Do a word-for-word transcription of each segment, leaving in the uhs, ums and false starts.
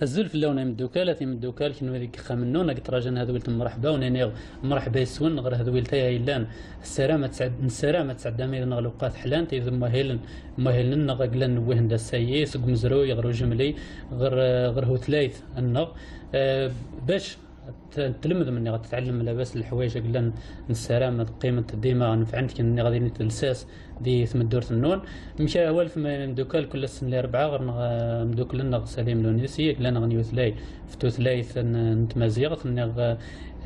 Azul fell-awen a imeddukal, a timeddukal, kenwi deg yixxamen-nwen, ad yeṭṭraǧan hadwilt n mreḥba, ur niniɣ mreḥba yes-wen ɣer hadwilt-a yellan. Nessaram ad tɛed-, nessaram ad tɛeddam yid-neɣ lewqat ḥlant, i d muhilen, muhilen-nneɣ aglan n wihend ass-ayi, seg umezruy ɣer ujemli, ɣer, ɣer hutlayt-nneɣ. Eh, bac ad t-, ad tlemdem, nniɣ, ad tɛellem labas leḥwayeǧ aglan, nessaram ad qqiment dima nefɛent, kan nniɣ ad ilint d lsas di tmeddurt-nwen. Mkawal tmeddukal kul ass n Larebɛa ɣer-neɣ, eh, mdukkel-nneɣ Salim Lunisi, aglan aɣ-n yutlay f tutlayt n, n tmaziɣt, nniɣ,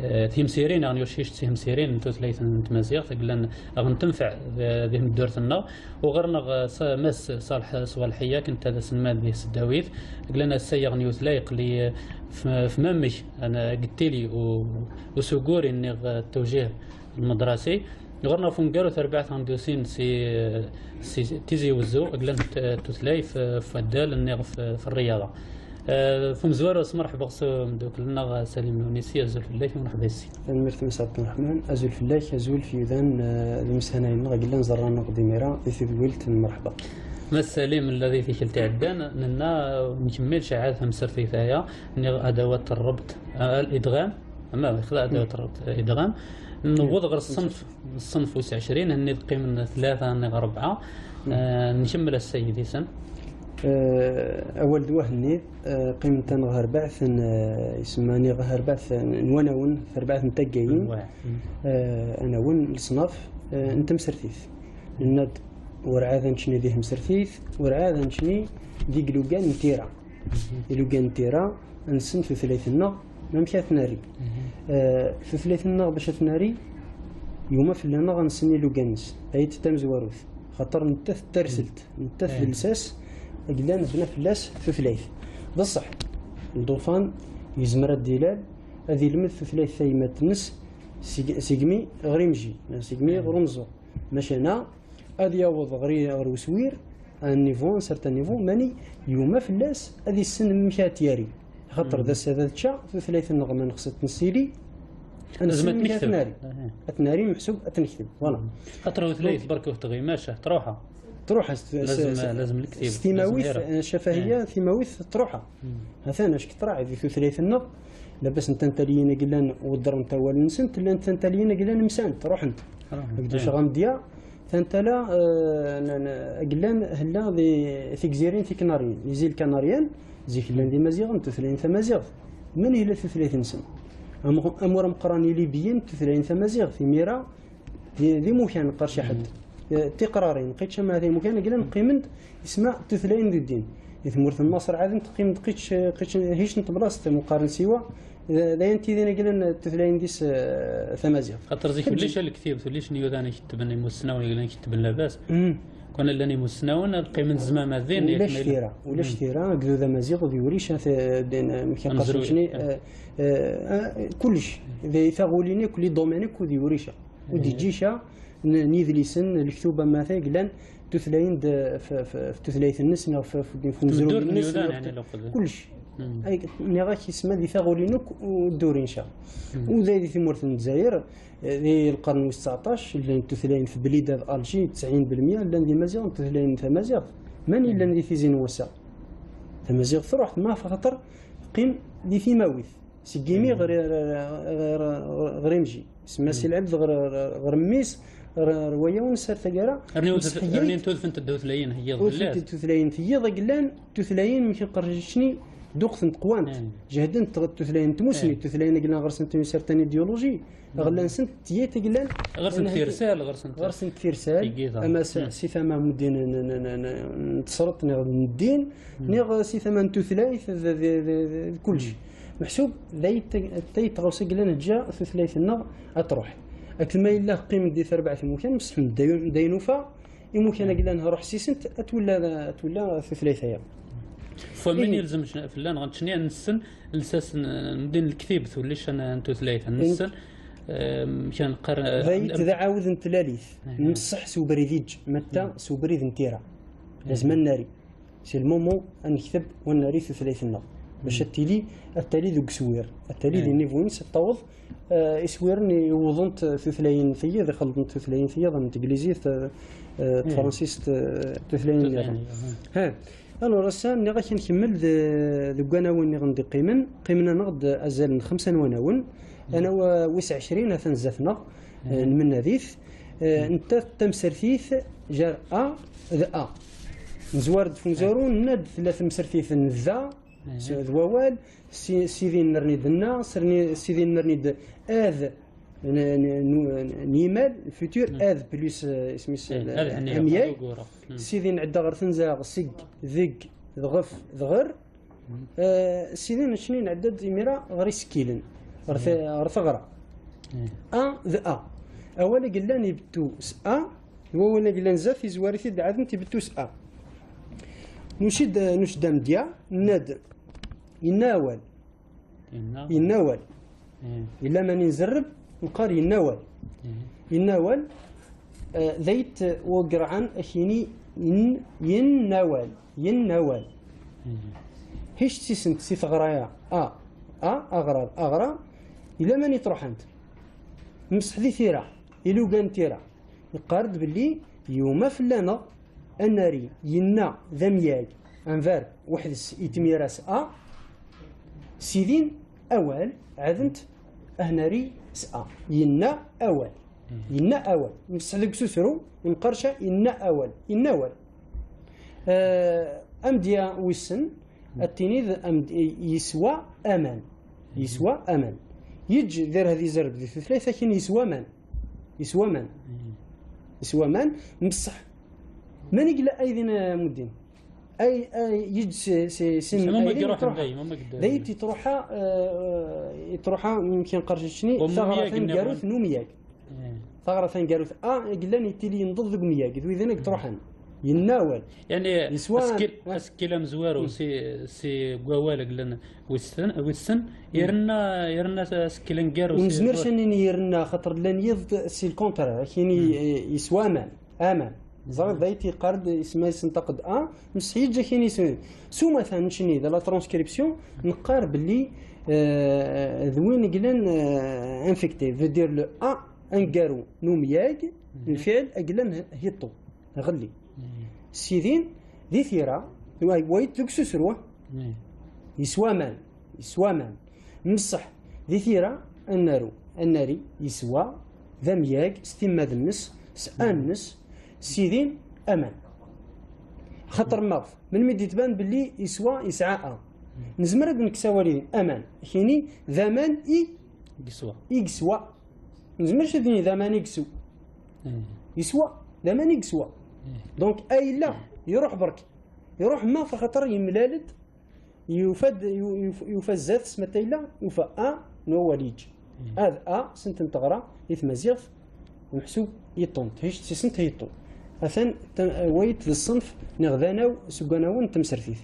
eh, timsirin aɣ-n yucic d timsirin n tutlayt n tmaziɣt, aglan aɣ-n tenfeɛ di, di tmeddurt-nneɣ. U ɣer-neɣ, eh, s-, Mass Ṣaleḥ Ṣwaleḥ Iyyak, netta d aselmad di tesdawit, aglan ass-a aɣ-n yutlay, aql-i, eh, f-, f mammek, ana, deg tili u, usugur, nniɣ, eh, tawjih lmedrasi. Ɣur-neɣ f ungaru tarbaɛt ɣ-n-d-yusin si, si Tizi Wezzu, aglan n t-, tutlayt f, f waddal, nniɣ f, f rriyada. Eh, f umezwaru, s merḥba s umeddakel-nneɣ Salim Lunisi, azul fell-ak, mreḥba yes-k. Tanemmirt a Mass Ɛebderreḥman, azul fell-ak, azul f yidan, eh, d imeshanayen-nneɣ i yellan ẓerran-aɣ-d imir-a di tedwilt n Mreḥba. Mass Salim, illa di tikkelt iɛeddan, nenna, eh, nkemmel caɛad tamsertit aya, nniɣ adawat n rrebt, eh, al-idɣam, ama yexda adawat n rrebt, eh, idɣam, newweḍ ɣer ṣṣenf, ṣṣenf wis ɛecrin, henni d qqimen tlata neɣ rebɛa, eh, nkemmel ass-agi disen. Eh, awal d wahenni, eh, qqimen-ten ɣer rbeɛt n, eh, isemma-nni ɣer rbeɛt n wanawen, rbeɛt n taggayin, eh, anawen, leṣnaf, eh, n temsertit. Nenna-d, werɛad ad neččni di temsertit, werɛad ad neččni di ilugan n tira. Ilugan n tira, nsen tutlayt-nneɣ, amek ad t-nerri. Eh, tutlayt-nneɣ bac ad t-nerri, yuma fell-aneɣ ad nessen ilugan-nnes. Ayt tamezwarut. Xaṭer nettat d tarselt, nettat d lsas, i yellan nebna fell-as tutlayt. D ṣṣeḥ, lṭufan yezmer ad d-ilal, ad ilmed tutlayt tayemmat-nnes seg, segmi ɣer imji, neɣ segmi ɣer umeẓẓuɣ. Macana, ad yaweḍ ɣer, ɣer uswir, à un niveau, un certain niveau, mani yuma fell-as ad issen amek ad t-yari. Xaṭer d ass-a d ad tečča tutlayt-nneɣ, ma nexs ad t-nessili, ad nessen amek ad t-nari. Ad t-nari, meḥsub ad t-nekteb. Voilà. Xaṭer tutlayt, donc, berka ur tɣim, maca, truḥ. Truḥ, s, s, lazem, s, lazem lektib, s timawit, lazem ira. Eh, cafahiya, timawit truḥ. Atan, acu k-traɛ di tutlayt-nneɣ, labas n tantaliyin i yellan weddrent awal-nsent, llant tantaliyin i yellan msant, ruḥent. Ruḥent, deg duc ɣamedya, tantala, eh, n, n, i yellan hella di tigzirin tiknariyin, les îles canariennes, zik llan d imaziɣen, tutlayin tamaziɣt. Mani yella tutlayt-nsen? Am-, amur ameqqran i Libyen, tutlayin tamaziɣt, imira, d, d imukan, qqar caḥed. Eh, tiqrarin, qič ama d imukan, glan qqimen-d, isma tutlayin di ddin. Di tmurt n Maṣer, ɛadent qqiment qič, qič, hic n teblaṣt, muqaren siwa, d, d ayen tidin glan tutlayin dis, eh, tamaziɣt. Xaṭer zik ulac lektib, ulac n yudan i ketben imussnawen, i glan ketben labas. Mm. Kon llan imussnawen, ad qqimen zmama din, ulac tira, ulac tira, agdud amaziɣ, d yuric, at, din, amek amezruy, qqaren, eh, eh, eh, kullec, di taɣulin akk, les domaines akk, d yuric. Ur d-yeǧǧi ca n, n yidlisen, lektub am atay, llan tutlayin d, f, f, f tutlayt-nnes, neɣ f, f, f umezruy-nnes, neɣ f, kullec. Ay, nniɣ-ak, isma di taɣulin akk, ur d-urin ca. U day di tmurt n Lezzayer, eh, di lqern wis tseɛṭac, llan tutlayin f Blida d Alger, tesɛin belmya, llan d imaziɣen tutlayin n tamaziɣt. Mani llan di tizi n wass-a? Tamaziɣt truḥ, ma xaṭer teqqim di timawit. Seg yimi ɣer, ɣer, ɣer, ɣer imji. Semma si lɛebd ɣer, ɣer, ɣer mmi-s, ɣer, ɣer wayawen s ar taggara. Rnin tudfent ddaw tlayin, hiyiḍ. Ur tent-id tutlayin, hiyiḍ, aglan, tutlayin, mkin qerjicni, duqtent, qwant. Jahdent ɣer tutlayin n tmusni, tutlayin aglan ɣer-sent une certaine idéologie. Ɣella-nsent tiyat aglan. Ɣer-sent tirsal, ɣer-sent, ɣer-sent tirsal. Ama s, si tama n ddin n, n, n, n, n tesreḍt, neɣ n ddin, neɣ si tama n tutlayt, d, d, d, d, d kullec. Meḥsub, d ay t-, d ay tɣawsa i yellan ǧǧa tutlayt-nneɣ ad truḥ. Akken ma yella qqim-d di terbaɛt imukan, mseḥm d ay-, d ayen ufa, imukan i yellan ruḥ sisent, ad twella, ad twella tutlayt aya. F wamin yelzem fell-aneɣ ad nessen lsas n, n din lektib, tulic n, n tutlayt, ad nessen, em, kan qqar, d ay-, d aɛawed n tlalit, mseḥ s ubrid iǧ, matta s ubrid n tira. Lazem ad nari. Si lmumu ad nekteb u ad nari tutlayt-nneɣ. Bac ad tili, ad tali deg uswir. Ad tali di niveau-ines, ad taweḍ, eh, iswiren iwuḍen tutlayin tiyiḍ, ixelḍen tutlayin tiyiḍ, am teglizit, eh, eh, tefransist, eh, tutlayin nniḍen. Ha. Alors, ass-a, nniɣ-ak ad nkemmel de-, deg wanawen niɣen d-iqqimen. Qqimen-aneɣ-d azal n xemsa n wanawen. Anaw wis ɛecrin atan zdat-neɣ, eh, nmennad-it. Eh, netta tamsertit jar a d a. Nezwar-d f umzaru, nenna-d tella tamsertit n da, s-, d wawal, si-, sidin nerni-d nna, serni-, sidin nerni-d ad, n, n, n, n yimal, futur, ad plus, eh, isem-is, eh, ad hni, amyag. Ad ugureɣ. Sidi nɛedda ɣer tenza seg, deg, dɣef, dɣer. Eh, sidi necni nɛedda-d imir-a ɣer isekkilen, ɣer te-, ɣer teɣra. A d a. Awal i yellan ibettu s a, d wawal i yellan zdat, izwar-it-id ɛadent ibettu s a. Nusi-d, nusi-d amedya, nenna-d, yenna awal. Yenna. Yenna awal. Ih. Yella mani nzerreb, nqar yenna awal. Ih. Yenna awal, eh, d ayt wagreɛan akini yen-, yenna awal. Yenna awal. Ih. Hic tisent si teɣra-ya. A. A, aɣra, aɣra. Yella mani truḥant. Mseḥ di tira. Ilugan tira. Yeqqar-d belli yuma fell-aneɣ ad nari yenna d amyag, un verbe, weḥd-s itmir-as a, sidin awal, ɛadent ad nari s a. Yenna awal. Yenna awal. Mseḥ deg ususru, nqarca yenna awal. Yenna awal. Eh, amedya wissen, ad tiniḍ amd-, yeswa aman. Yeswa aman. Yeǧ dir ad izerreb di tutlayt, akin yeswa aman. Yeswa aman. Yeswa aman, mbeṣṣeḥ. Mani yella aydi n Muddin? Ay, ay, yeǧ si, si, si, ma aydi iruḥen yettruḥa. Dayem, ma d-, dayem yettruḥa, eh, yettruḥa, mkin qarcicni, taɣra taneggarut n umyag. Taɣra taneggarut A, i yellan yettili yenḍeḍ deg umyag, d widen i yettruḥen. Yenna awal. Yani, yeswa asekkil, asekkil amezwaru, si, si wawal i yellan wissen, wissen, yerna, yerna asekkil aneggaru, ur nezmir ad nini yerna, xaṭer llan yiḍ si lkontrar, akini, eh, yeswa aman, aman. Ẓriɣ d ayt yeqqar-d isem-is nṭaq-d A, mseḥ yeǧǧa akini isem. S umata necni d la transcription, neqqar belli, eh, d win i yellan, eh, infecté, veut dire le A aneggaru n umyag, lfiɛl i yellan hiṭu, ɣelli. Sidin, di tira, wa-, wayt deg ususru, yeswa aman, yeswa aman. Mseḥ, di tira, ad naru, ad nari, yeswa, d amyag, s timmad-nnes, s a-nnes, sidin, aman. Xaṭer maɣef? Melmi d-yettban belli yeswa, yesɛa a. Nezmer ad nekkes awal-in, aman. Kini, d aman i, i yeswa. I yeswa. Nezmer ad nini d aman i yesu. Yeswa, d aman i yeswa. Donc, a yella, iruḥ berk. Iruḥ ma xaṭer yemlal-d, yufa-d, yu-, yuf-, yufa zdat-s ma tayla, yufa a n wawal yeǧ. A d a, sent n teɣra di tmaziɣt, meḥsub yeṭṭun, hic tsisent yeṭṭun. Atan ta-, wayt d ṣṣenf neɣ d anaw seg wanawen n temsertit.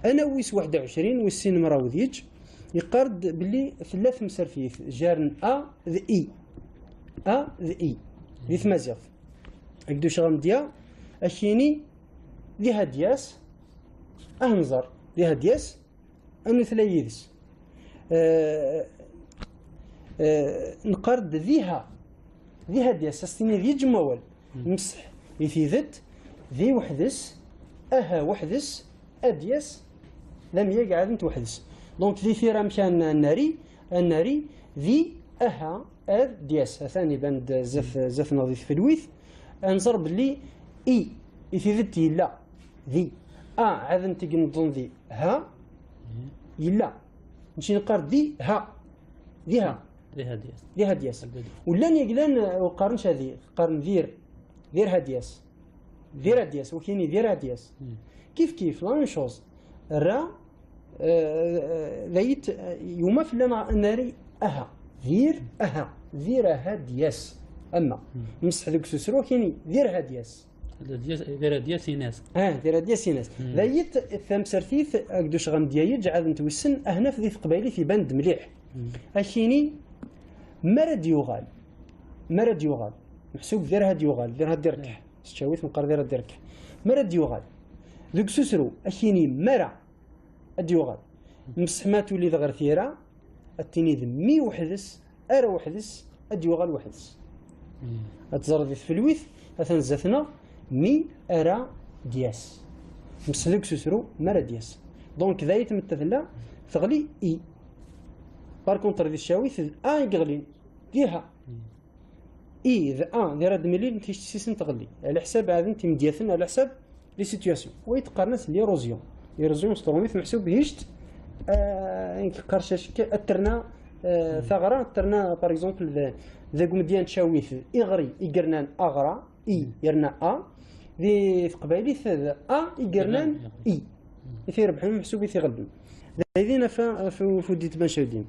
Anaw wis waḥed u ɛecrin, wis sin mraw d yeǧ, yeqqar-d belli tella temsertit, jaren a d i. A d i. Di tmaziɣt. Ak-d-uceɣ amedya, akini, di hadyas, ad nẓer, di hadyas, ad nutlay yid-s. Eh, eh, neqqar-d diha, di hadyas, ad s-tini di ǧem wawal. Mseḥ, i tidet, di weḥd-s, aha weḥd-s, ad d-yas, d amyag ɛadent weḥd-s. Donc, di tira amek ad n-, nari, ad nari, di, aha, ad d-yas. Atan iban-d zdat, zdat-neɣ di tfelwit. Ad nẓer belli i, i tidet yella. Di, a, ɛadent i ineḍḍen di, ha, yella. Mačči neqqar di, ha. Di, ha. Di hadyas. Di hadyas. Hadyas. Ullan yeglan, uh, qqaren cadi, qqaren dir, dir hadyas. Dir hadyas, wakini dir hadyas. Kif kif, la même chose. Ra, eh, d ayt, eh, yuma fell-aneɣ ad nari aha. Dir, aha. Dir aha d-yas. Ama, mseḥ deg ususru, wakini dir aha d-yas. Dir, dir ad yas inas. Ah, dir ad yas inas. D ayt tamsertit, agduc ɣam d-yayeǧ, ɛad n twissen, ahnaf di teqbaylit iban-d mliḥ. Akini, mi ara d-yuɣal, mi ara d-yuɣal, meḥsub dir ad yuɣal, dir ad d-irkeḥ. S tcawit meqqar dir ad d-irkeḥ. Mi ara d-yuɣal, deg ususru, akini, mi ara ad d-yuɣal. Mseḥ ma tulid ɣer tira, ad tinid mi weḥd-s, ara weḥd-s, ad d-yuɣal weḥd-s. Ad teẓreḍ di tfelwit, atan zdat-neɣ, mi ara d-yas. Msel deg usutru mi ara d-yas. Donc d ay tmetta tella teɣli i. Par contre di tcawit d a i yeɣlin. Diha i d a di ara d-milin tissist n tɣelli. Ɛla ḥsab ɛaden timedyaten, ɛla ḥsab les situations. Wa yeqqaren-as l'érosion. L'érosion s trumit meḥsub hict, ah, yeqqar cacek ad terna, ah, taɣra, ad terna, par exemple, d, d agumedya n tcawit, iɣri, i yernan aɣra, i yerna a, di teqbaylit d a i yernan i. I t-irebḥen meḥsub i t-iɣelben. D ayen ɣef, ɣef, ɣef uddit Bancawdin.